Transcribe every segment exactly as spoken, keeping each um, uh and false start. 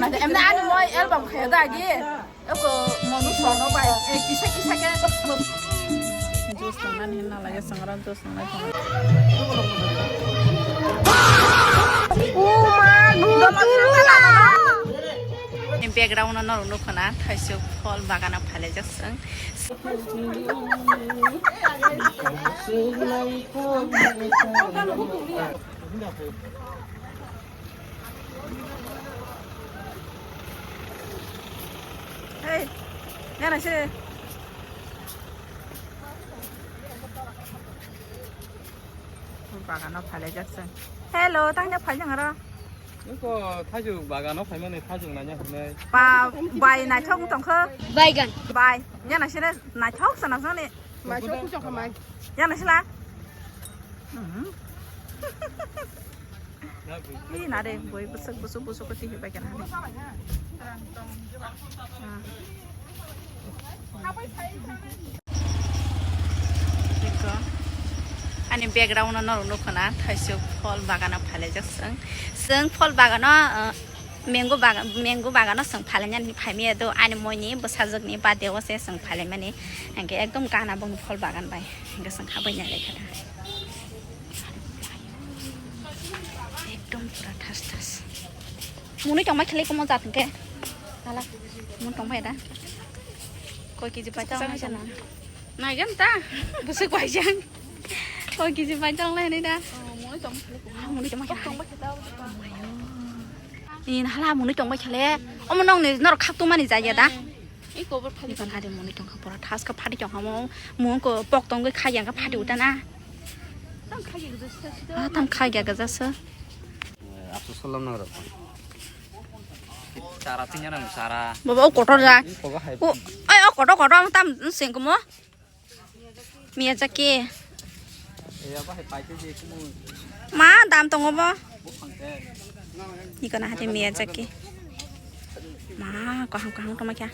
Emne ani moi album khaya da agi. Eko monu sono bai. Eh, kisa kisa ke. Juice tongnani hinna lage sangra juice tongnai tongnai. Background no norok nukho na thaisuk phol bagano phalaijak chwng. Hey, yana se. Bagano phalaijak chwng. Hello, tangya phaijak aro. Eko thaijuk bagano phaimani thaijuk nanya hinai. Ba, bai naithok tongkho. Baigan. Bai, yana se naithok sana sani. Mai sok kuchok khamai. Yang nasi la? Mhm. Ih, nade, boy busuk busuk busuk kecil hebat kan. Ani background no norok nukho na thaisuk phol bagano phalaijak chwng. Chwng phol bagano, uh, Mango bagan, mango bagano chwng phalainani phaimaya do, ani moini bwsajwkni birthday o se chwng phalaimani, hwnkhe ekdom gana boni phol bagan bai, hwnkhe chwng habwi nai laikha da. Ekdom pura thas thas. Mwnwi tongma khlai komo jat hwnkhe. Hala, mwnwi tongma da. Koi kg pai tong. Naigam ta, bwswk waijak. Koi kg pai tong lai hinwi da. Mwnwi tongma khlai komo. Mwnwi tongma khlai. Ni hala mwnwi tongbai khale. Omo nokni norok khak tongmani jaya da? Iko bor phadi. Iko phadi mwnwi tongkha pora thaska phadi tongkha mo. Mungko pok tongwi khayang kha phadi uta na. Tam khayang kha jasa. Ah, tam khayang kha jasa. Asus salam nang rok. Chara tingya nang chara. Baba o kotor ja. Iko ba hai. O, ai o kotor kotor tam sengko mo. Miyazaki. Ma dam tongo bo. Iko na hati Miyazaki. Ma kaham kaham toma kya.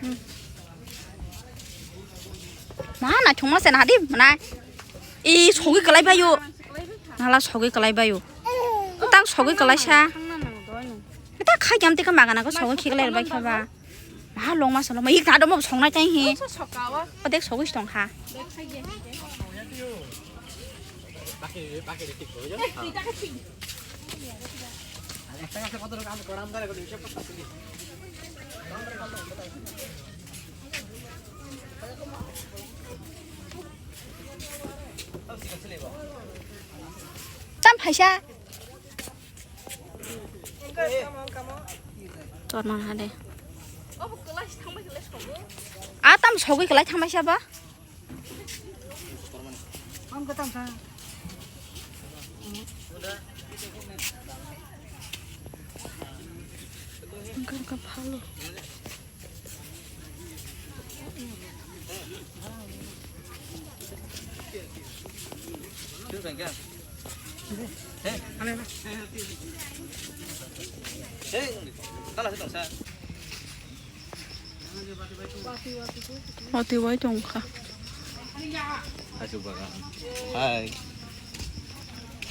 Hmm. Ma na chuma se na hadi mana. I sogi kalai bayo. Nala sogi kalai bayo. Tang sogi kalai sa. Eta khai jam te ka magana ko sogi khiklai bai kha ba. Ma long ma solo ma ik ta do mo song nai tai hi. Odek sogi song ha. Tam phaisa. Torman hade. A tam sogwi kwlai thangmai saba. Wngkha wngkha phalo. Watwi wai tongkha. Hai.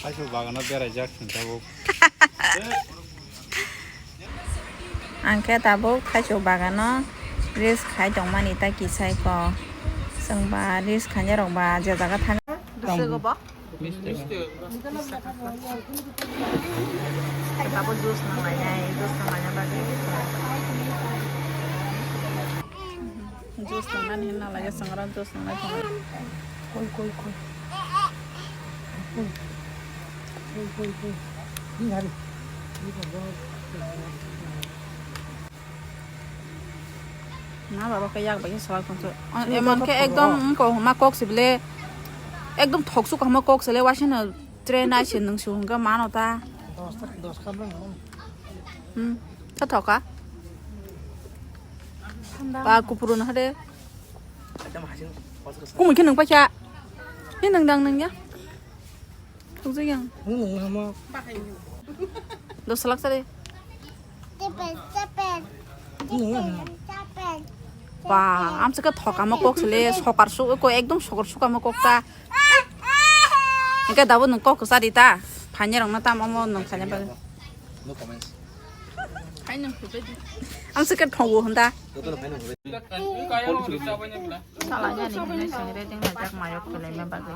Thaichuk bagano beraijak chwng tabuk. Ang khe tabuk thaichuk bagano reels khai tongmani ta kisai ko. Chwng ba reels khainai rok ba je jaga thang. Tabuk juice nang lainai, juice nang laina bagwi. Juice tongnani hinna lai sangra juice tongnai tongnai. Koi, koi, koi. Koi, koi, koi. Ni hari. Na baba khe yak bai khe swlai tongso. Emon khe ekdom wngkha hwnma kok sibile. Ekdom thoksu kahma kok sile waisano train ai se nungsu hwnka mano ta. Dos ta, dos kha bwlwng. Hmm. Ta thoka. Ba kupuru no hade. Kumui khe nung paikha. Ni nung dang nung ya. Thokjak yang. Nung nung hamo. Dos lakh sari. Nung nung hamo. Ba, amsa khe thokama kok sile sokar su ko ekdom sokar sukama kok ta. Hingke dabo nwng kok kwchadi ta? Phainai rokno tamo omo nwng khaina bagwi. Ang se ke thongo hwnda. Chala yani hwnwi sengre ding laijak mayok kwlaima bagwi.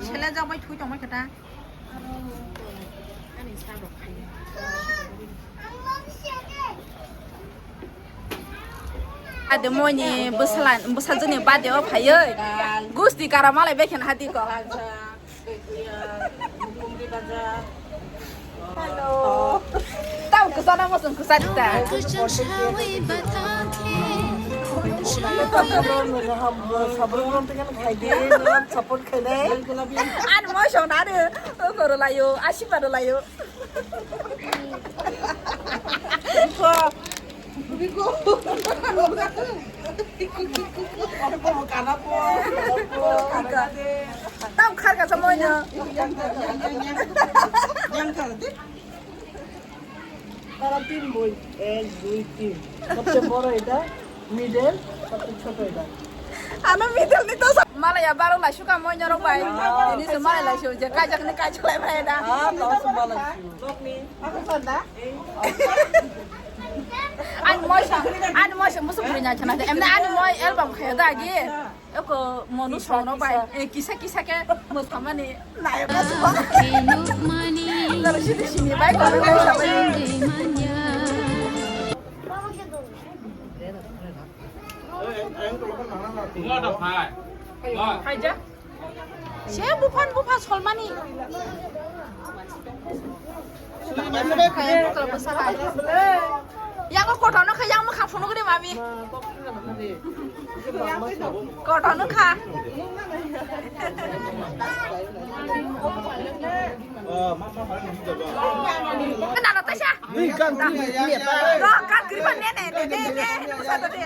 Sele jak bai thui tongmai khe ta. Ade moini bwsala, bwsajwkni birthday o phaiwi gusti kara malai bai khe hadi kok. Hello. Tamo kwchana mo chwng kwchadi ta. Sabun rom tekan khai de, rom support khai de. Ani moi song na ani koro layo, asiba do layo. Tam khar ka samoy na. তারা তিন বোন, এক, দুই, তিন। সবচেয়ে বড় এটা, মিডল, সবচেয়ে ছোট এটা। Ano middle ni to sa-, malaya baro lai suka moi norok bai. Ini se malai lai su je kajak ni kajak lai bai da. Ah, to se malai su. Ani moi sa, ani moi sa musu buri nya chana de. Emne ani moi album khaya da gi. Eko monu sono bai. Eh, kisa kisa ke muthamani. Nai ba so. Dalo sini sini bai ko bai sa bai. Hai ja. Se buphan bupha solmani. Yang kotor no kha, yang mokha phunuk ri mami. Kotor no kha. Kana no taisa. No, kat kiri ne ne ne ne ne. Musa to de.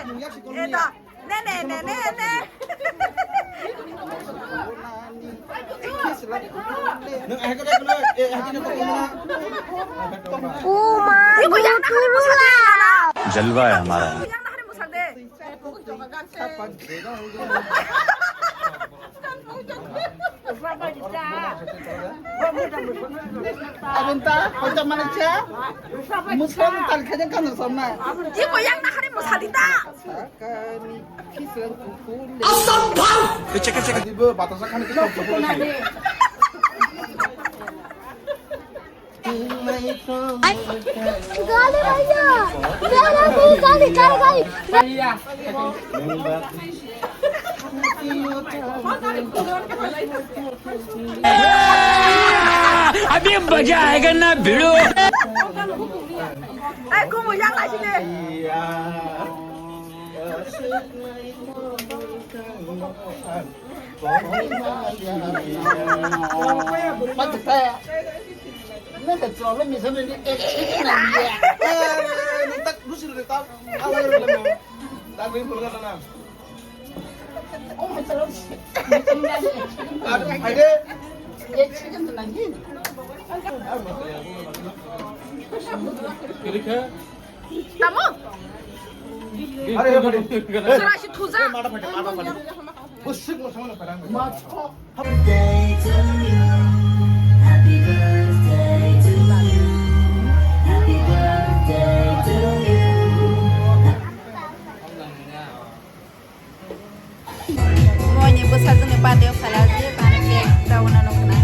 Eh, to. Ne, ne, ne, ne, ne. Uma, jolwa hai hamara. Abinta, hoita mana cha? Muslim tal kajang kan sama. Ibu yang nak hari musalita. Asam bhar. Kecek kecek. Di bawah batasan kan kita. Gali bhaiya. Gali, gali, gali, gali. अभी मजा आएगा ना भिड़ो। Ai, kumu yang lai sini. Tamo? Sura si thuja. Busuk mo sama na parang. Happy birthday to you. Happy birthday to you. Happy birthday to you. Moini bwsajwkni birthday o phailai je, bana cake dauna nukna.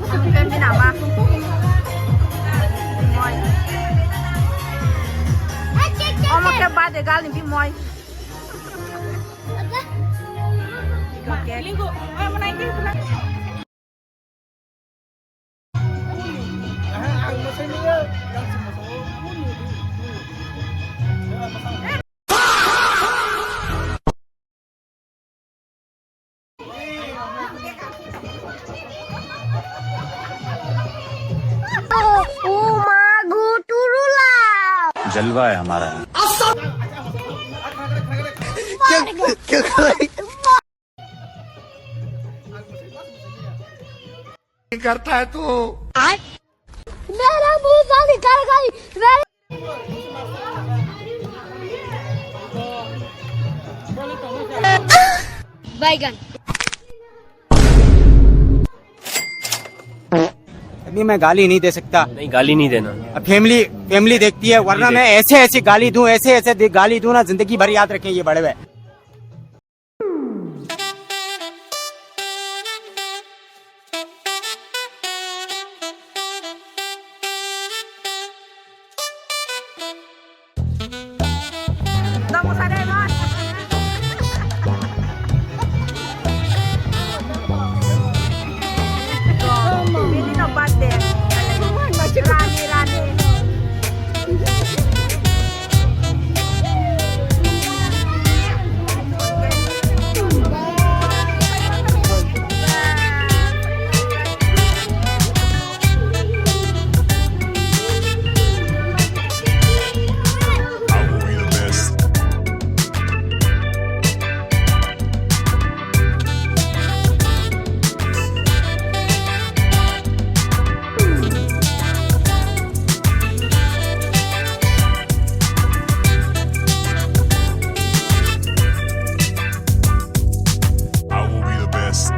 Happy birthday nama. Moi. Omo khe birthday girl ni bimoi. Cake. जलवा है हमारा। क्या, क्या, क्या करता है तू? मेरा मुंह से निकल गई, मेरे बैगन। अभी मैं गाली नहीं दे सकता। नहीं, गाली नहीं देना। अब फैमिली, फैमिली देखती है, वरना नहीं मैं ऐसे ऐसे गाली दूं, ऐसे ऐसे दे-, गाली दूं ना, जिंदगी भर याद रखें ये बड़े भाई। Rani, Rani. I will be the best.